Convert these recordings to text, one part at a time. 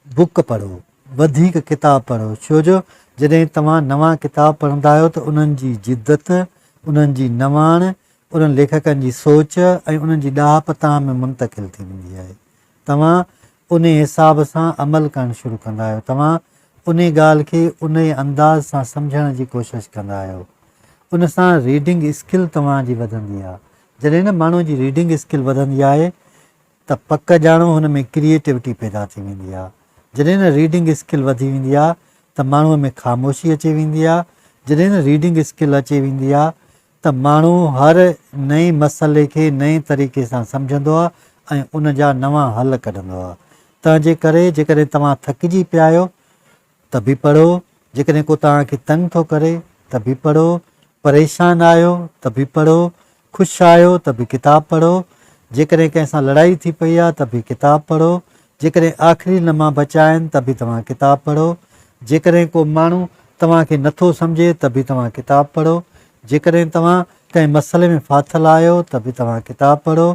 Book پڙهو، وڌيڪ ڪتاب پڙهو، ڇو جو جڏهن توهان نوان ڪتاب پڙهندا آهيو ته انهن جي جدت، انهن جي نواڻ، انهن ليکڪن جي سوچ ۽ انهن جي ڏاهپ توهان ۾ منتقل ٿي ويندي آهي. توهان انهي حساب سان عمل ڪرڻ شروع ڪندا آهيو. توهان انهي ڳالهه کي انهي انداز سان سمجهڻ جي ڪوشش ڪندا آهيو. ان سان ريڊنگ اسڪل توهان جي وڌندي آهي. جڏهن نه ماڻهو جي ريڊنگ اسڪل وڌندي آهي ته پڪ ڄاڻو هن ۾ ڪريئيٽوٽي پيدا ٿي ويندي آ. جڏهن نه ريڊنگ اسڪل وڌي ويندي آ ته ماڻهوء ۾ خاموشي اچي ويندي آ. جڏهن نه ريڊنگ اسڪل اچي ويندي آ ته ماڻهو هر نئين مسئلي کي نئين طريقي سان سمجهندو آ ۽ ان جا نوان حل ڪڍندو آ. تنهنجي ڪري جيڪڏهن توهان ٿڪجي پيا آهيو ته به پڙهو، جيڪڏهن ڪو توهان کي تنگ ٿو ڪري ته به پڙهو، پريشان آهيو ته به پڙهو، خوش آهيو ته به ڪتاب پڙهو، جيڪڏهن ڪنهن سان لڙائي ٿي پئي آهي ته به ڪتاب پڙهو، جيڪڏهن آخري لمحا بچيا آهن ته به توهان ڪتاب پڙهو، جيڪڏهن ڪو ماڻهو توهان کي نٿو سمجهي ته به توهان ڪتاب پڙهو، جيڪڏهن توهان ڪنهن مسئلي ۾ ڦاٿل آهيو ته به توهان ڪتاب پڙهو،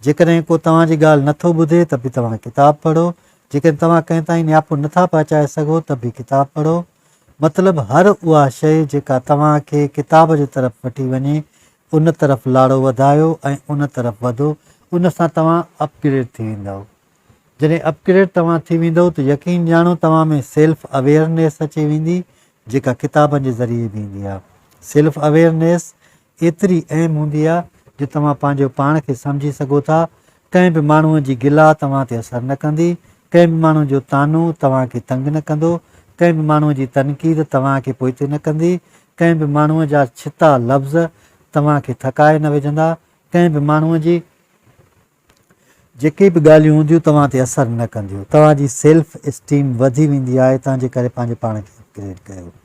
جيڪڏهن ڪو توهان جي ڳالهه نه ٿو ٻڌي ته به توهان ڪتاب پڙهو، جيڪڏهن توهان ڪنهن تائين نياپو نه ٿا پهچائي سگهو ته به ڪتاب پڙهو. مطلب هر اها شيء جيڪا توهان کي ڪتاب جي طرف وٺي وڃي، ان طرف لاڙو وڌايو ۽ ان طرف وڌو، ان سان توهان اپ گريڊ ٿي ويندؤ. جڏهن اپ گريڊ توهان ٿي ويندؤ ته يقين ڄاڻو توهان ۾ سيلف اويئرنيس اچي ويندي، جيڪا ڪتابن جي ذريعي به ايندي آهي. سيلف اويئرنيس ايتري اهم هوندي آهي جو توهان پنهنجو پاڻ کي سمجهي سگهو ٿا. ڪنهن به ماڻهوء جي گلا توهان تي اثر نه ڪندي، ڪنهن به ماڻهوء جو طعنو توهان کي تنگ نه ڪندو، ڪنهن به ماڻهوء جي تنقيد توهان کي پوئتي نه ڪندي، ڪنهن به ماڻهوء جا ڇتا لفظ توهان کي ٿڪائي نه وجهندا، ڪنهن به ماڻهوء جي جيڪي به ڳالهيون هونديون توهان تي اثر نه ڪنديون. توهان جي سيلف اسٽيم وڌي ويندي آهي، تنهن جي ڪري پنهنجي پاڻ کي اپگريڊ ڪيو.